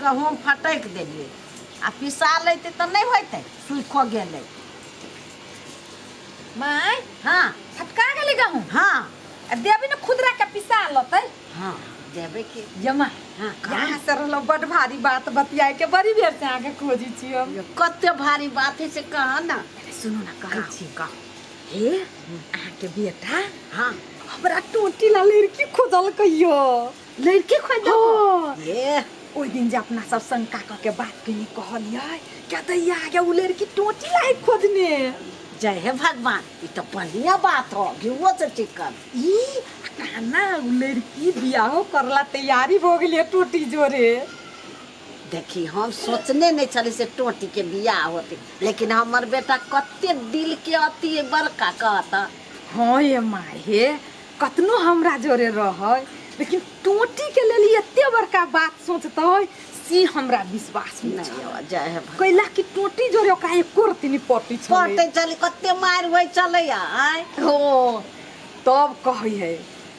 गहूँम फटकि देलियै आ पिसा लैतै तऽ नहि होइतै सुखो गेलै। माय। हाँ। फटका गेलै गहूँम? हाँ। आ देबी ने खुदरा के पिसा लतै। हाँ देबै की। यमा हाँ। यहाँ से रहलो बड भारी बात बतियाए के, बड़ी बेर से अहाँके खोजी छी हम। यो कते भारी बात है से कह ना। अरे सुनू ना, कहै छी। कह। हे अहाँके बेटा हाँ हमरा टोटी ला लड़की खोजल कहियो। लड़की खोज देलको? हाँ। ये ओहि दिन जे अपना सब शंका कऽ के बात कयली, कहलियै क्या दैया गे उ लड़की टोटी लायक खोजने। जय हे भगवान, ई तऽ बढ़िया बात हो, घिउओ से चिकन। ई काना उ लड़की बियाहो करला तैयारी भऽ गेलियै टोटी जोरे। देखी हम सोचने नहीं छली से टोटी के बियाह होते, लेकिन हमर बेटा कते दिल के अति है बड़का कहता। हाँ ये माय हे, कतनो हमरा जोरे रहै लेकिन टोटी के लेल एते बड़का बात सोचतै से हमरा विश्वास नहीं नहीं छल। हो, जय हे भगवान। कैला कि टोटी जोरे ओकरा एको रत्ती नहीं पटी छलै। पटे चली कते मार होइ छलै आय। हो तब कहै है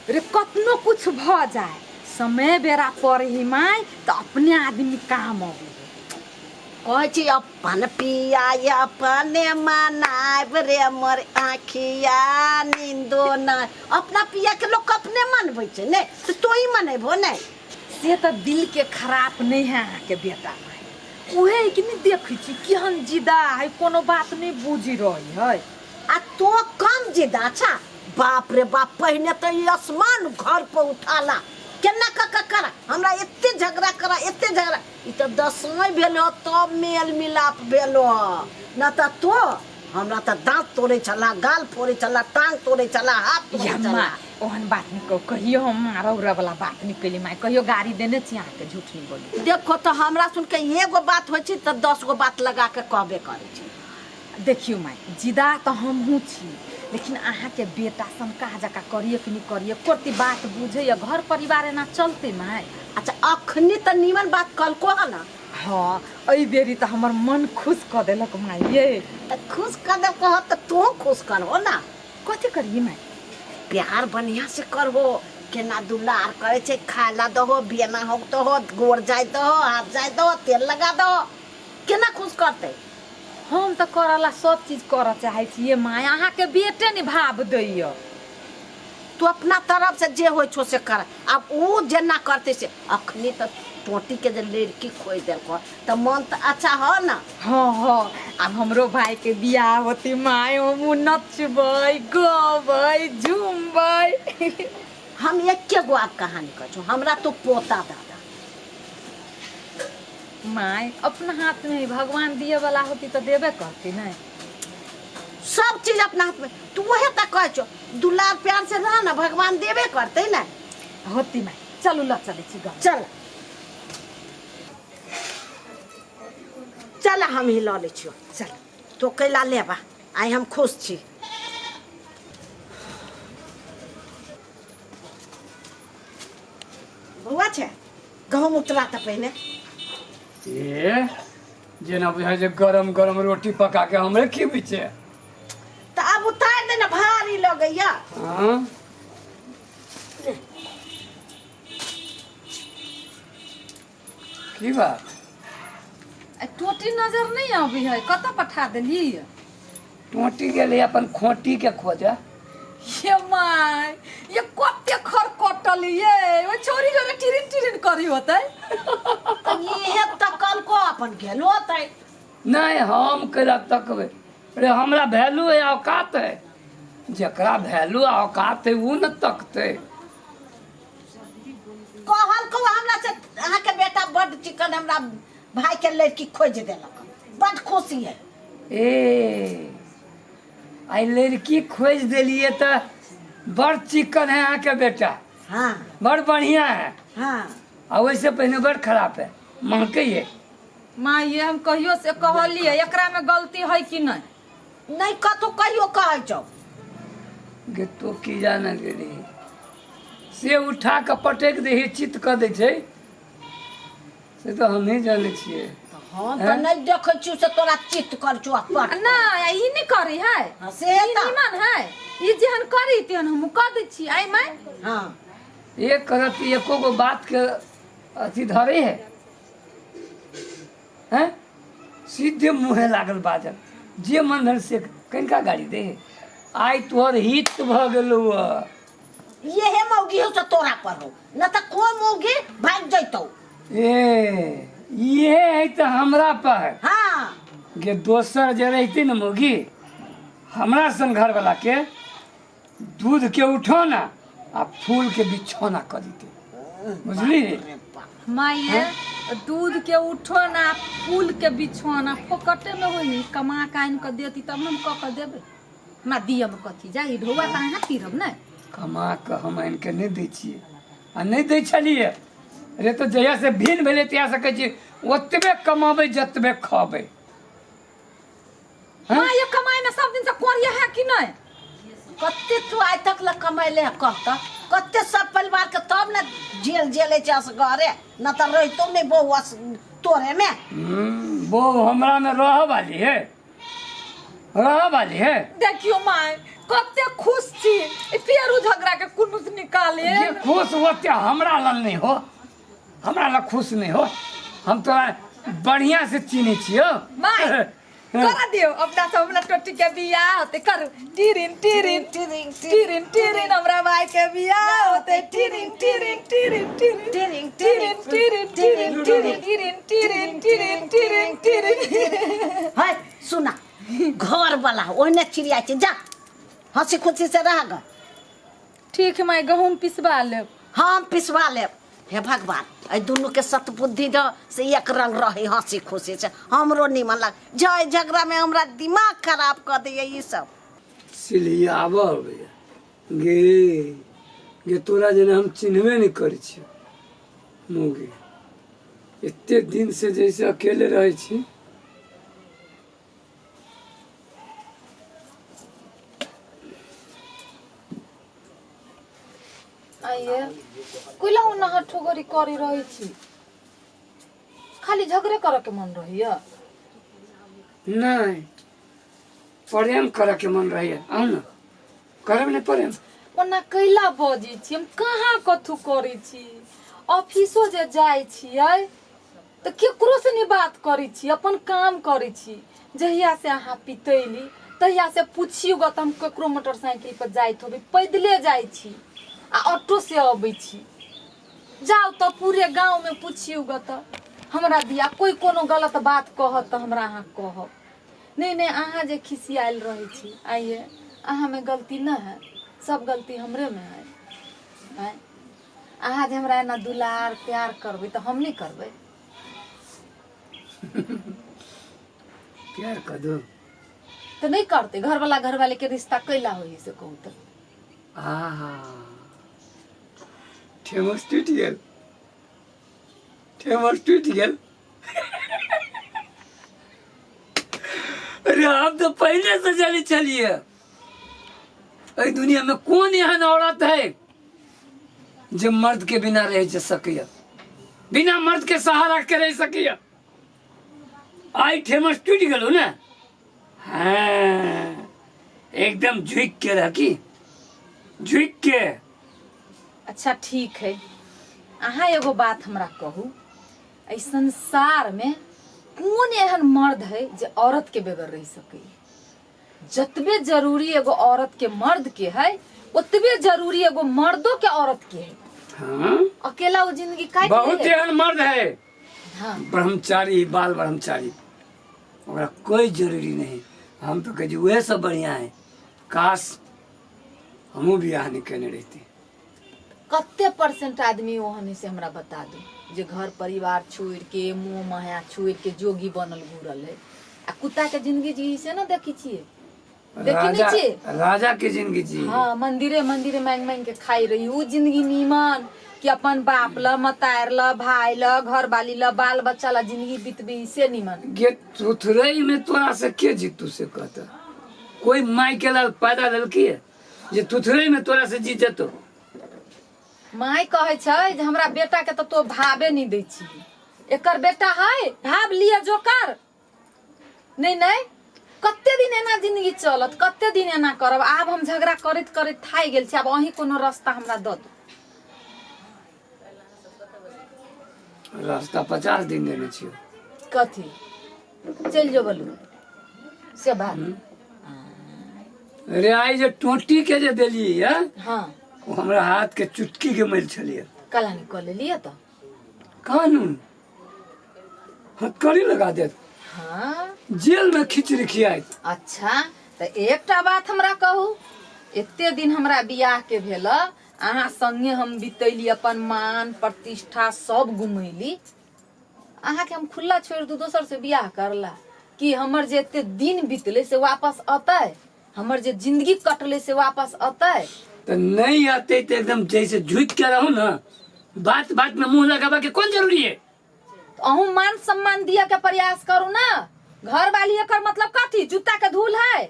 रे कतनो कुछ भ जाए समय बेरा पर ही माय तऽ अपने आदमी काम अबै है। कहै छी अपन पिया अपने मनायब रे मोर आँखिया नींदो न। अपना पिया के लोग अपने मनबै छै ने, तऽ तोही मनेबहो ने। से तऽ दिल के खराब नहीं है अहाँके बेटा माय, उहे कि नहीं देखै छी केहन जिदा है, कोनो बात नहीं बुझि रही है। आ तो कम जिदा छा? बाप रे बाप, पहिने तऽ ई आसमान घर पर उठाला केना क क करा हमरा एते झगड़ा करा एते झगड़ा। ई तऽ दसवें भेल हो तब मेल मिलाप भेल हो, न तऽ तो हमरा तऽ दाँत तोड़ै छला, गाल फोड़ै छला, टांग तोड़ै छला, हाथ तोड़ै या छला। माँ ओहन बात नहीं कहू, कहियो हम मारऽ उरऽ वाला बात नहीं कैली माय, कहियो गाड़ी देने छी अहाँके, झूठ नहीं बोलू। देखो तऽ हमरा सुन के एगो बात होइ छै तऽ 10 गो बात लगा के कहबे करै छै। देखियौ माय, जिदा तऽ हमहूँ छी लेकिन अहाँके बेटा सन कहा जकाँ करिए कि नहीं करिए, कोरती बात बुझैए, घर परिवार एना चलतै माय? अच्छा अखनी तऽ नीमन बात कहलको हँ ना? हाँ एहि बेरी तऽ हमर मन खुश कऽ देलक माय ये। तऽ खुश कऽ देलको हँ तऽ तू खुश करहो ना। कथी करिए माय? प्यार बढ़िया से करहो, केना दुलार करे छै, खाय ला दहो, बियाना हो दहो, गोर जाय दहो, हाथ जाय दहो, तेल लगा दहो, केना खुश करतै? हम तऽ करऽ ला सब चीज करऽ चाहै छियै माय, अहाँके बेटे ने भाव दैया। तू अपना तरफ से जे होइ छौ से कर, आब उ जेना करतै से। अखनी तऽ टोटी के जे लड़की खोजि देलको तऽ मन तऽ अच्छा हो ना? हाँ हाँ आब हमरो भाई के बियाह होती माय, हमहूँ नचबै गबै झूमबै। हम एके गो आब कहानी कहै छौ, हमरा तो पोता दादा। माय अपना हाथ में भगवान दिए वाला होती तऽ देबे करती नहीं। सब चीज अपना हाथ में, तू वहे तक कहै छौ दुलार प्यार से रह ना, भगवान देबे करते ना। होती माय, चलू ल चलै छी गाँव। चल चल हम ही लऽ लै छियौ। चल तो कैला लेबा, आइ हम खुश छी। बौआ छै गहूँम उतरा तऽ पहिने। ए जेना बुझाइ छै गरम गरम रोटी पका के हमरे खिबै छै। तऽ आब उतारि दे ने, भारी लगैया। हाँ की बात? टोटी नजर नहीं आबी है, कतऽ पठा देली? टोटी गेलै अपन खोटी के खोजे। ये my, ये कते खर कटल ये, ओ छोरी जोरे टिरिन टिरिन करी होतै। तऽ इहे तकलको अपन गेलो होतै। नहीं हम कैला तकबै रे, हमरा वैल्यू है औकात है, जकरा वैल्यू औकात है उ न तकतै। कहलको हमरा से अहाँके बेटा बड चिकन हमरा भाई के लड़की खोजि देलक, बड खुशी है। ए आई लड़की खोज देलिए तऽ बड़ चिकन है अहाँके बेटा। हाँ बड़ बढ़िया है। हाँ आ वैसे पहिने बड़ खराब है, महकै है। माँ ये हम कहियो से कहलिए एकरा में गलती है कि नहीं? नहीं कतौ कहियो कहै छौ। गे तो की जाने गेली से उठा के पटक दे चित कऽ दै छै, से तऽ हम नहीं जानै छियै। हम तऽ नहीं देखै छियौ से तोरा चित कर छौ अपन। ना ई नहीं करी है। हाँ, से ई तऽ। निमन है, ई जेहन करी तेहन हम कऽ दै छी। आई my. हाँ एक करत एको गो बात के अथी धरे है। हैं सीधे मुँहे लागल बाजल जे मन भेल से कनिका गाड़ी दे। आइ तोहर हित भऽ गेलौ। ये मौगी हो से तोरा पर हो न त कोई मौगी भाग जइतौ। ए ये है तऽ हमरा पर। हाँ गे दोसर जे रहितै ने मौगी हमरा सन घरवाला के दूध के उठौना आ फूल के बिछौना कऽ देतै, बुझली? माइये दूध के उठौना फूल के बिछौना फोकटे में होई, कमा के आनि कऽ देती तब ने हम कऽ के देबै। हमरा दिअ में कथी जाई, ढौआ तऽ अहाँ तीरब ने। कमा कऽ हम आनि कऽ नहि दै छियै आ नहि दै छलियै रे, तऽ जहिया से भिन्न भेलै तहिया से कहै छियै ओतबे कमाबै जतबे खबै। माँ ये कमाई में सब दिन से कोरिया है कि नहीं? कते तू आइ तक ल कमैले है कहता, कते सब परिवार के तब ने जेल जेले छै असगरे, न त रहितो नहीं बौआ तोरे में। बौ हमरा में रह वाली है, रह वाली है। देखियो माय कते खुश छी, ई पेरू झगड़ा के कुनु से निकाले। जे खुश होते हमरा लग नहीं हो, हमरा लग खुश नहीं हो, हम तोरा बढ़िया से चिन्है छियौ। माय करा दियो अपना सब अपना टोटी के बियाह होते, करू टिरिन टिरिन टिरिन टिरिन टिरिन हमरा माय के बियाह होते, टिरिन टिरिन टिरिन टिरिन टिरिन टिरिन टिरिन टिरिन टिरिन टिरिन टिरिन टिरिन टिरिन टिरिन। है सुना घर वाला ओहने चिड़िया छै, जा हंसी खुशी से रह ग। ठीक है माय, गहूम पिसवा लेब। हम पिसवा लेब। हे भगवान एहि दुनू के सतबुद्धि दऽ से एक रंग रहे हंसी खुशी से, हमरो नीमन लाग जय झगड़ा में हमरा दिमाग खराब कऽ दैया ई सब। सिलियाबऽ अबैया गे गे, तोरा जेना हम चिन्हबे नहि करै छियौ मौगी, एते दिन से जैसे अकेले रहै छी। आइए कोइला ओना हठोगरी करी रहै छी, खाली झगड़े करऽ के मन रहैया? नहीं प्रेम करऽ के मन रहैया। आउ ने करब ने प्रेम। ओना कैला बजै छी, हम कहाँ कथू करै छी? ऑफिसो जे जाइ छियै तऽ केकरो से नहि बात करै छी, अपन काम करै छी। जहिया से अहाँ पितैली तहिया से पुछियो ग तऽ हम केकरो मोटरसाइकिल पर जाइत होबै, पैदले जाइ छी आ ऑटो से अबै छी। जाउ तऽ पूरे गाँव में पुछियो ग तऽ हमरा दिया कोई कोनो गलत बात कहत तऽ हमरा अहाँ कहब नहीं। नहीं अहाँ जे खिसियाल रहै छी, आइए अहाँ में गलती न है, सब गलती हमरे में है। आँय अहाँ जे हमरा एना दुलार प्यार करबै तऽ हम नहीं करबै? प्यार कर दो तऽ नहीं करते। घरवाला घरवाले के रिश्ता कैला होई से कहू तऽ? आहा ठेमस टूटि गेल, ठेमस टूटि गेल। अरे हम तो पहले से जाने छलिए एहि दुनिया में कौन एहन औरत है जे मर्द के बिना रह जा सकैया, बिना मर्द के सहारा के रह सकैया। आई ठेमस टूटि गेलो ने, हाँ एकदम झुक के रह की झुक के। अच्छा ठीक है, अहाँ एगो बात हमरा कहू, एहि संसार में कोन एहन मर्द है जे औरत के बगैर रह सकै? जतबे जरूरी एगो औरत के मर्द के है, ओतबे जरूरी एगो मर्दो के औरत के है। हाँ? अकेला वो जिंदगी काट बहुत ले। एहन मर्द है। हाँ। ब्रह्मचारी बाल ब्रह्मचारी ओकरा कोई जरूरी नहीं। हम तो कहे वह सब बढ़िया है, काश हमहूँ बियाह नहीं केने रहती। कते परसेंट आदमी ओहन से हमरा बता दू जे घर परिवार छोड़ के मुँह माया छोड़ के जोगी बनल घूरल है आ कुत्ता के जिंदगी जी से ना देखी छियै, देखी नहीं राजा छियै? राजा के जिंदगी जी। हाँ मंदिरे मंदिरे मांग मांग के खाई रही। उ जिंदगी नीमन कि अपन बाप ल मतार ल भाई ल घर वाली ल बाल बच्चा ल जिंदगी बितबी से नीमन। गे थुथुरई में तोरा से के जीतू से कहता? कोई माई के लाल पैदा लेलकी है जे थुथुरई में तोरा से जीत जतो? माय कहै छै जे हमरा बेटा के तो तो भावे नहीं दै छी, एकर बेटा है भाव लिअ जोकर। नहीं नहीं कते दिन एना जिंदगी चलत, कते दिन एना करब? आब हम झगड़ा करैत करैत थाकि गेल छी, आब अहीं कोनो रास्ता हमरा दऽ दू। रास्ता 50 दिन देने छियौ। कथी चलि जो बोलू से बात। अरे आइ जे टोटी के जे देलियै है, हाँ ओ हमरा हाथ के चुटकी के मैल छलियै। कला नहीं कऽ लेलियै तऽ कानून हथकड़ी लगा देत। हाँ जेल में खिचड़ी खियाइत। अच्छा तऽ एकटा बात हमरा कहू, एते दिन हमरा बियाह के भेल, अहाँ संगे हम बितैली, अपन मान प्रतिष्ठा सब गुमैली, अहाँके हम खुला छोड़ि दू दोसर से बियाह करला कि हमर जे एते दिन बीतलै से वापस अतै? हमर जे जिंदगी कटलै से वापस अतै? तऽ नहीं आते तऽ एकदम जैसे झुकि के रहू ना, बात बात में मुंह लगाबा के कौन जरूरी है? तऽ अहूँ मान सम्मान दिअ के प्रयास करू ना। घर वाली एकर मतलब कथी जूता के धूल है?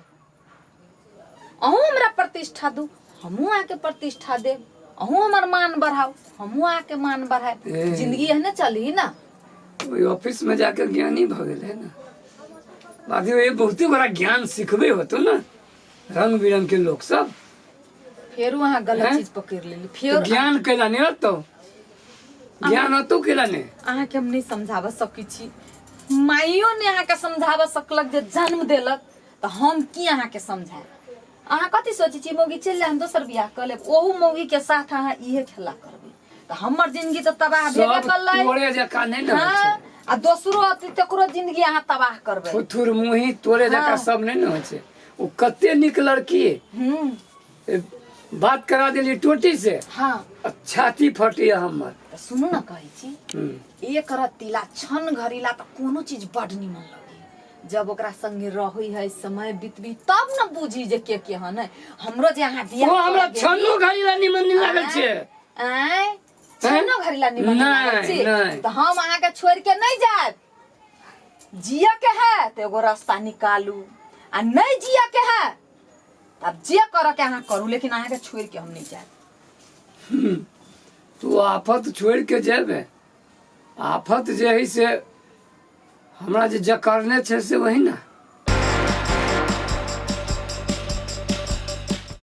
अहूँ हमरा प्रतिष्ठा दू, हमहूँ अहाँके प्रतिष्ठा देब। अहूँ हमर मान बढ़ाउ, हमहूँ अहाँके मान बढ़ायब। ए। जिंदगी एहने चली ना। ओहि ऑफिस में जाके ज्ञानी भऽ गेल है ना, बाकी ये बहुते बड़ा ज्ञान सिखबे होतो ना रंग बिरंग के लोग सब। फेरू अहाँ गलत हैं? चीज पकड़ लेली तो फेर। ज्ञान कैला नहीं होतो, ज्ञान होतो कैला नहीं। अहाँके हम नहि समझाबऽ सकै छी, माइयो ने अहाँके समझाबऽ सकलक जे जन्म देलक, तऽ हम की अहाँके समझायब? अहाँ कथी सोचै छी, मौगी चलि जाय हम दोसर बियाह कऽ लेब, ओहू मौगी के साथ अहाँ इहे खेला करबै तऽ हमर जिंदगी तऽ तबाह भेबे सब करलै। तोरे जकाँ नहीं ने होइ हाँ छै। आ दोसरो अथी तकरो जिंदगी अहाँ तबाह करबै। थुथुर मुही तोरे जकाँ हाँ। सब नहीं ने होइ छै। ओ कते नीक लड़की है। हूँ ए, बात करा देली टोटी से। हाँ आ छाती फटी हमर। तऽ सुनू ने, कहै छी एक रत्तीला क्षण घड़ीला तऽ कोनो चीज बड निमन लगे, जब ओकरा संगे रहै है समय बितबी तब न बुझी जे के केहन है। हमरो जे अहाँ बियाह ओ हमरा करऽ गेली- छनो घड़ी ला निमन नहीं लागल छै। आँय, छनो घड़ीला निमन नहीं लागल नहि, छै? नहि। तऽ हम अहाँके छोड़ि के नहि जायब। जिय के है तऽ एगो रास्ता निकालू, आ नहि जिय के है तऽ आब जे करऽ के अहाँ करू, लेकिन अहाँके छोड़ि के हम नहि जायब। तू आफत छोड़ के जेबे? आफत जे है से हमरा जे जकरने छै से वही ना।